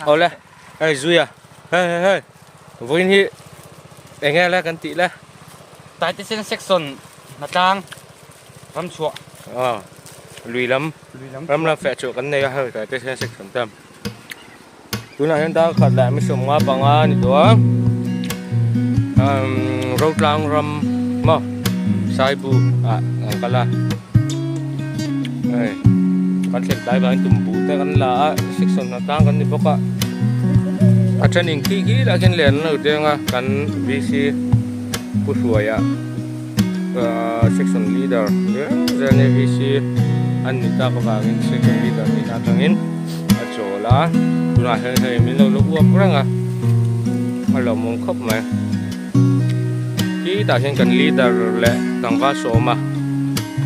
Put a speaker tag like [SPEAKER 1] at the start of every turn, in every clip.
[SPEAKER 1] Awle hei zuia hei hei hei vawiin hi eng nge le kan tih le.
[SPEAKER 2] Taitesen section hnatlang ramchhuah.
[SPEAKER 1] Aw lui lam ram lam feh chhuah kan nei a hei Taitesen section te tunah hian dar khat leh mi sawmnga panga a ni tawh a umm Rotlang ram maw Saibu ah an kal a hei kan thlen tlai vangin tumbu te kan la a section hnatlang kan ni bawk a a thenin khi khi lah khian len an lo deng a kan VC pu hruaia ahh section leader zel zel VC an ni tak avangin section leader nihna atangin a chawl a tunah hian hei min lo la uap reng a a lawmawm khawp mai khitah hian kan leader leh tlangval sawma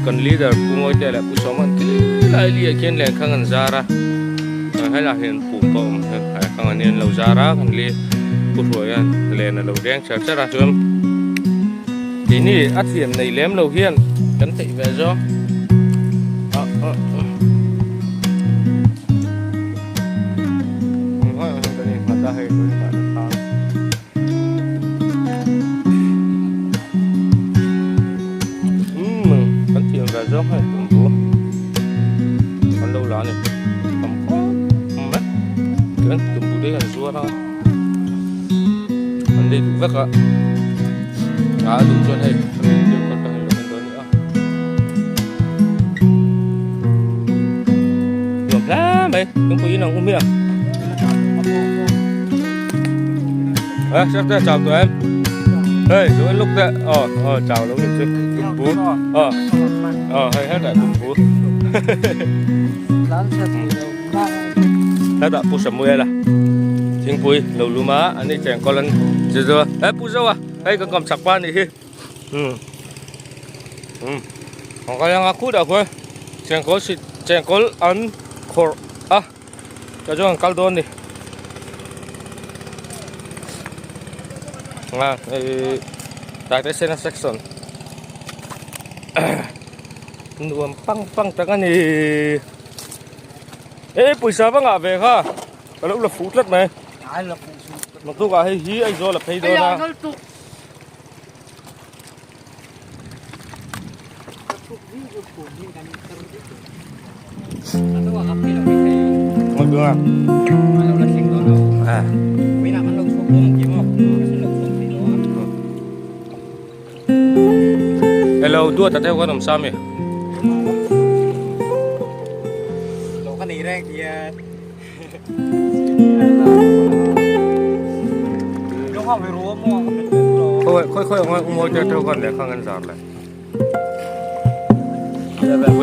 [SPEAKER 1] kan leader pu ngawite leh pu sawma an khilai liah khian lehkha an zar a helaiah hian pum pawh a awm lehkha an lo zar a kan li pu hruai hian len a lo deng char char a chuan keini a thiam nei lem lo hian kan theih ve zawng ah ah Umm kan thiam ve zawk hei tumbu an lo la a ni tam khawp mai chuan tumbu te hi an zuar a an lei duh vek a a duh chuan hei nuam hle mai lungpui in ang um hi a ê chắc thế chào tụi em hey tụi em lúc đấy ờ ờ chào lúc này chứ tum bú ờ ờ hay hết lại tum bú hết ạ pu Samuel à thingpui lo luma ani cheng kawl an zir ê pu zo à hei kan kawm chak pa nih hi um um ang kal anga khut ah khuan chengkawl sit chengkawl an khawrh a tah chuan an kal dawn a ni a hei taitesena section nuam pang pang tak a ni e pawisa va ngah ve kha ka lo la fuh tlat mai naktuk ah hei hi Aizawl a phei dawn a. Hello, duat a deuh kan awm sa mi. Khawi khawi khawi ang umawi te te khan lehkha an zar le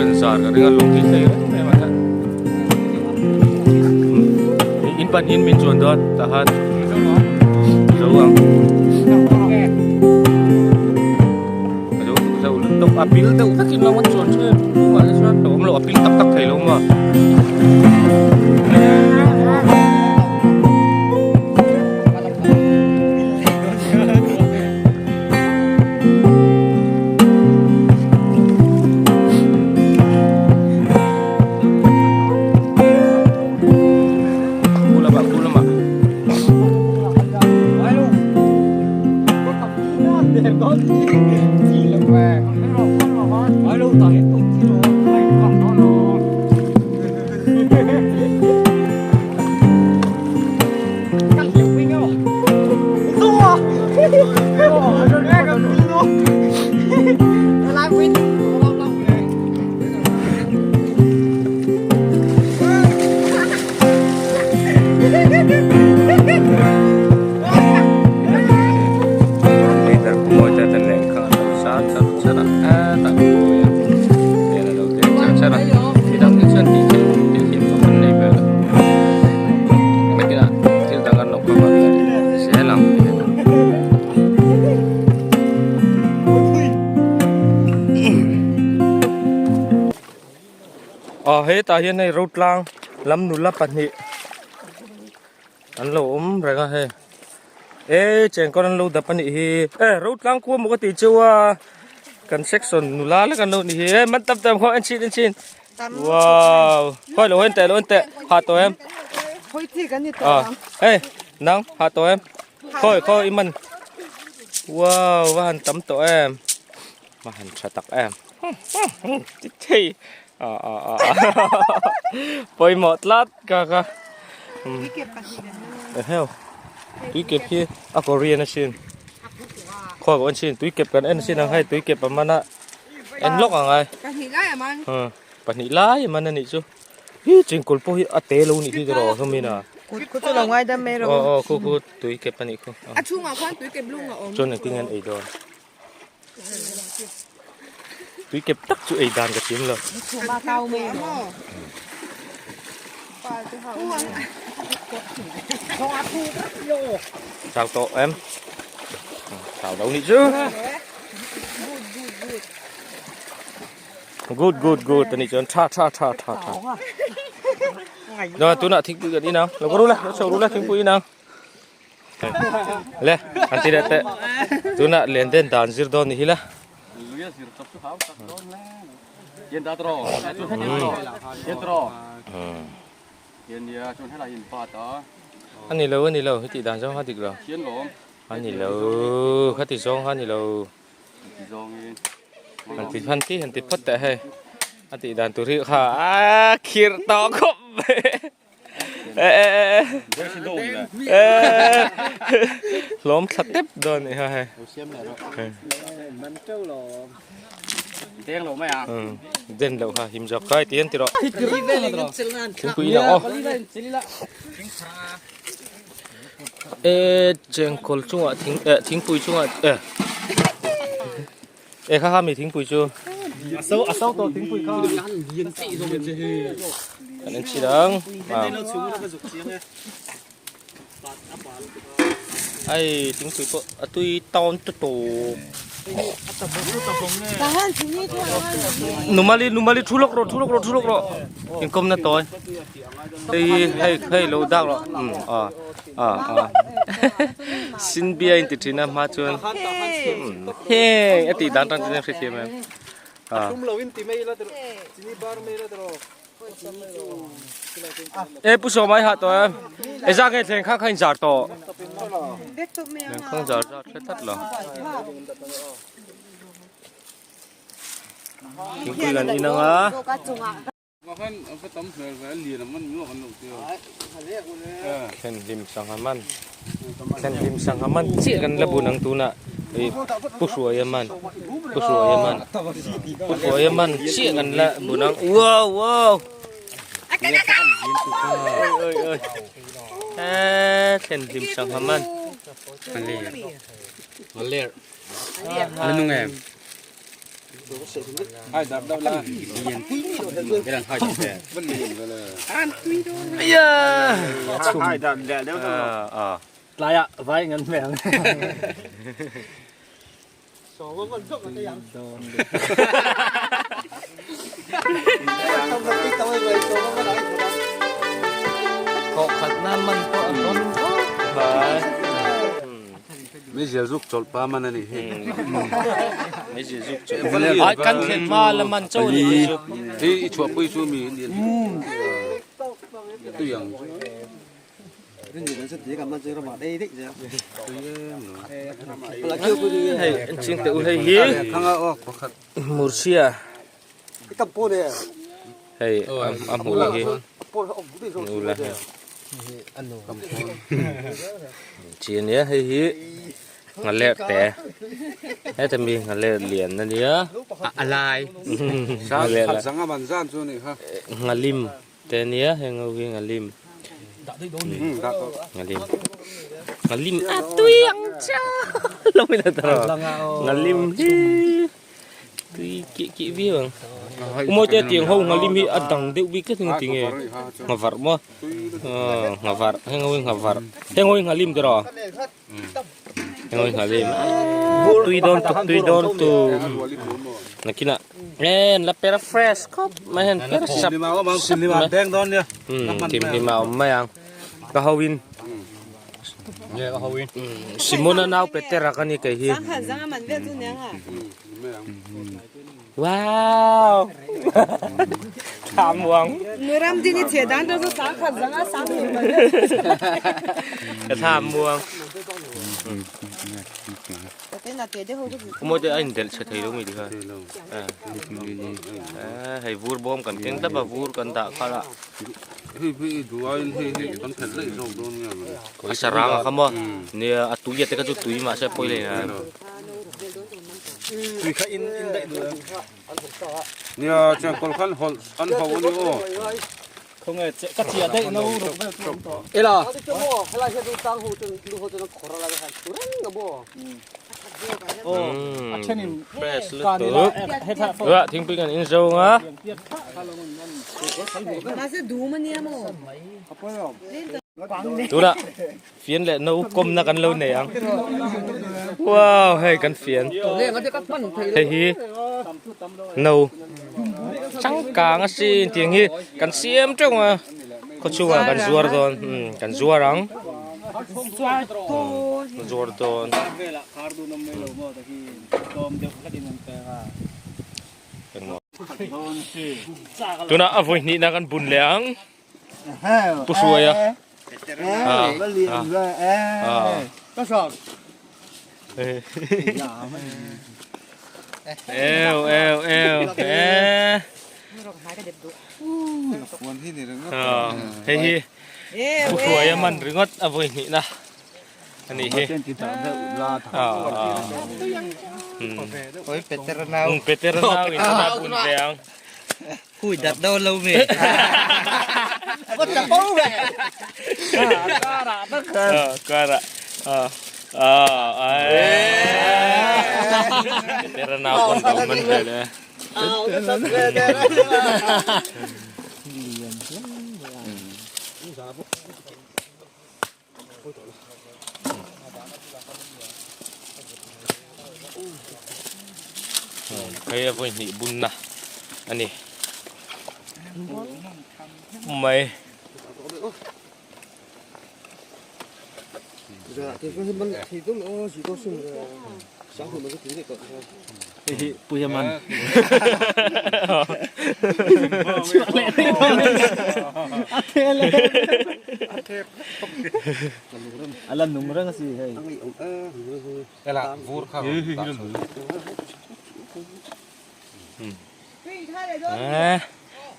[SPEAKER 1] an zar ka ring a lawng hi thei reng mai a in pahnihin min chuan dawn tah khan zo ang zo zo lutuk a pil deuh vekin lawng an chuan thin tunah hi chuan a awm lo a pil tak tak thei lo maw. Aw hetah hian hei rotlang lam nula pahnih an lo awm reng a hei e chengkawl an lo dap a nih hi e rotlang khua maw ka tih chu a kan section nula lek an lo nih hi e man tam tam khaw en chhin en chhin. Wow. Khoi lo en teh lo en teh. Ha to em.
[SPEAKER 3] Khoi chi kan ni to.
[SPEAKER 1] À. Hey, nang ha to em. Khoi khoi i man. Wow, va han tam to em. Va han tha tak em. Thei. À à à. Pawimawh tlat ka ka. Heo. Tui kep hi a Korean asin. Khawi pawh en chin tui kep kan en sin ang hei tui kep a man a en lawk ang ai.
[SPEAKER 3] Pahnih lai a man.
[SPEAKER 1] Pahnih lai a man a nih chu. Hi chingkul pawh hi a te lo nih hi tiraw hlawmin a.
[SPEAKER 3] Kut khu chu lo ngai dam mai rawh.
[SPEAKER 1] Aw aw khu khu tui kep a nih khu.
[SPEAKER 3] A chhungah khuan tui kep lung a awm.
[SPEAKER 1] Chuan engtin nge an ei dawn. Tui kep tak chu ei dan ka chim lo. Chau tawh em. Chau đâu nih chu. Good good good ani chuan tha tha tha tha tha. Rồi tunah thingpui kan in ang. Lo ka ru la, lo chho ru la thingpui in ang. Le, an ti leh teh. Tunah len den dan zir dawn ni hi la. A ni lo, a ni lo, heti dan zawng kha dik lo. A ni lo, khati zawng kha a ni lo. Han ti han ti han ti phawt teh hei. A tih dan tur hi kha a khirh tawh khawp mai. Hlawm thla tep dawn ni ha hei. Den loh kha him zawk kai ti an ti rawh. Thingpui in ang aw. E chengkawl chungah thing eh thingpui chungah eh e kha kha mi thingpui chu a so tawh thingpui kha kan en chhin ang ai thingpui pawh a tui tawn ta tawp numali numali thu lawk rawh thu lawk rawh thu lawk rawh inkawmna tawi hei hei hei lo dak rawh um a a a sinbia in ti thin a hma chuan heng a tih dan tang chuan hrethiam em a e pu sawm ai ha tawh em e zak nge thleng kha kha in zar tawh thleng khang zar zar hre tlat lo thingpui kan in ang a. Thlenhlim sangha man thlenhlim sangha man chiah kan la bun ang tunah ih pu hruaia man pu hruaia man pu hruaia man chiah kan la bun ang wow wow oi oi oi thlenhlim sangha man Thawhkhatna man pawh a rawn vak mai.
[SPEAKER 4] Meizial zuk chawlh pa man a nih hi.
[SPEAKER 1] Meizial zuk chawlh. Ai kan thlen hma la man chauh a nih hi chu.
[SPEAKER 4] Hi i chhuahpui chu mi in tui ang chu.
[SPEAKER 1] Hei en ching teh u hei hi. Murchia. Hei a hmui hi nula hi chi ania hei hi nghaler te heta mi nghaler lian ania
[SPEAKER 2] a lai
[SPEAKER 1] nghalim te ania heng ho hi nghalim nghalim nghalim a tui ang cha lo mi la tawh nghalim hi. Tui kih kih viau ang. Umawi te tiang ho nghalim hi a dang deuh bik tlat ang tinge nghavarh maw aw nghavarh heng ho hi nghavarh heng ho hi nghalim te rawh heng ho hi nghalim tui dawn tuk tui dawn tuk nakinah en la pera fresh khawp mai hian pera sap sap mai thimhlim a awm mai ang ka ho in. Simona nau Petera ka ni kei hi. Wow! Thla muang.
[SPEAKER 3] Ram ding i chhe dan chu sang khat zanga sang hnih mai.
[SPEAKER 1] Ka thla muang. Kumaw te a indelh chhe thei lo mi tikha. Hei vur bawm kan keng tap a vur kan dah khalh a.
[SPEAKER 4] Hei hi i duh aiin hei hi kan phelh daih zawk dawn nge maw ni.
[SPEAKER 1] A sarang a kha maw? Nia a tui a te kha chu tui mahse a pawi leh na.
[SPEAKER 5] Tui kha in in daih duh em?
[SPEAKER 4] Nia chengkawl khan hawlh an ho a ni aw.
[SPEAKER 5] Khawnge che ka chiah daih no ruk vel chu awm tawh.
[SPEAKER 6] Ela. Helai hian chu tang ho chuan lu ho chuan an khawr a lai khan thu reng a maw.
[SPEAKER 5] Aw a thenin
[SPEAKER 1] fresh
[SPEAKER 5] kan ila
[SPEAKER 1] lutuk.
[SPEAKER 5] hetah pawh.
[SPEAKER 1] Tua thingpui kan in zo ang a.
[SPEAKER 3] Mahse dum a nia maw?
[SPEAKER 1] Tunah fian leh no kawmna kan lo nei ang. Wow hei kan fian. Hei hi no changkang a sin tiang hi kan siam teuh ang a khawchhungah kan zuar dawn kan zuar ang. Zuar dawn. Tunah a vawi hnihna kan bun leh ang. Pu Hruaia. Eu eu eu e. Hei hi Pu Hruaia man ringawt a vawi hnihna a nih hi. Peter nau in a bun ve ang.
[SPEAKER 6] Hui dat dawn lo ve. What the po ve.
[SPEAKER 1] Kara kara. Ah ai. Tera nau kon do man ve le. Hei a vawi hnih bunna a ni mai.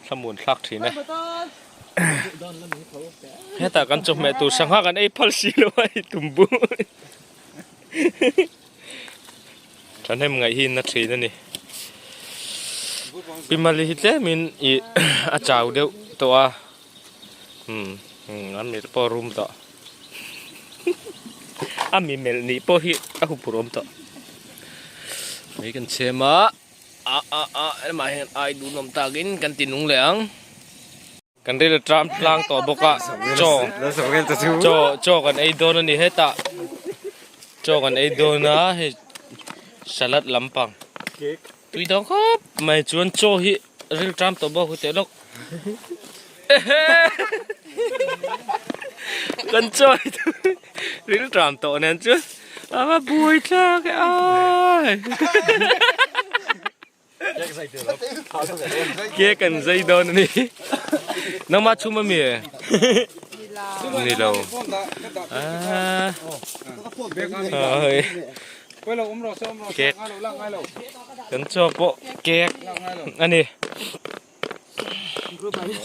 [SPEAKER 1] Thlamuan thlak thin e. Hetah kan chawhmeh tur sangha kan ei phal si lo a hei tumbu. Thahnem ngaih hi na thin a ni. Pi Mali hi tlemin ih a chau deuh tawh a umm a mit pawh a rum tawh a mi melh nih pawh hi a huphurh awm tawh. Hei kan chhem a a a a hemah hian ai dun awm takin kan ti nung leh ang. Kan ril a tram tlang tawh bawk a, chaw chaw chaw kan ei dawn a ni hetah chaw kan ei dawn a hei salad lampang tui dawn khawp mai chuan chaw hi ril tram tawh bawk huteh lawk kan chaw hi ril tram tawh nen chuan a va buai thlak e ai. Ke kan zai dawn a ni. Nangmah chhum a mi? Ni lo. Ah. Cake. Kan chaw pawh cake a ni.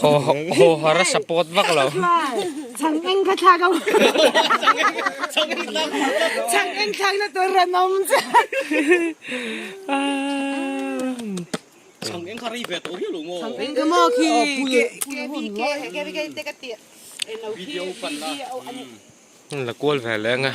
[SPEAKER 1] Haw har a support vak lo.
[SPEAKER 3] Chang eng kha thlak a Chang eng thlak na tur rawn awm che.
[SPEAKER 5] Chang eng kha rei ve tawh hial lo maw?
[SPEAKER 3] Chang eng kha maw khi KVK KVK te ka ti
[SPEAKER 5] Video pan la.
[SPEAKER 1] La kual ve leh ang a.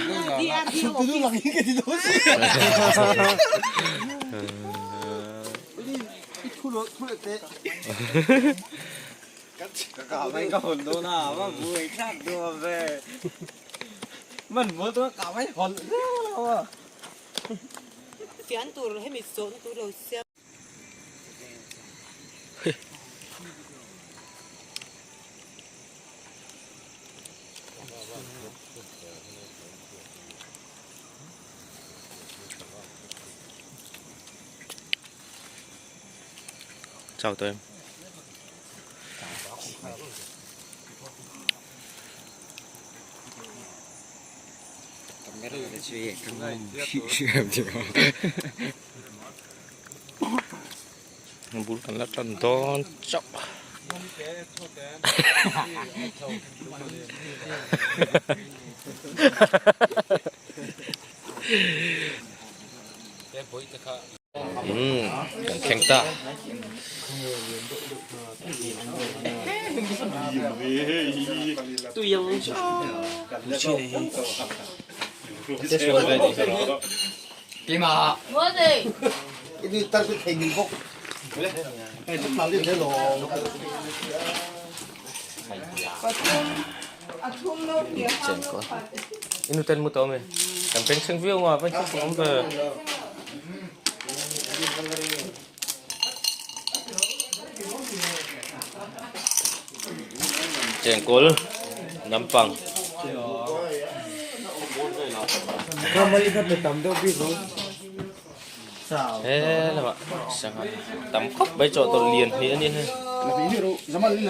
[SPEAKER 1] Chau tawh em. mai. Bul kan la tan dawn chauh. Umm kan thleng ta. Inu ten mu tawh ami? Kan beng chheng viau nga, vai khawp awm ve. Chengkawl nampang. He lamah sangha tam khawp mai chawhtawlh lian hi a ni hei.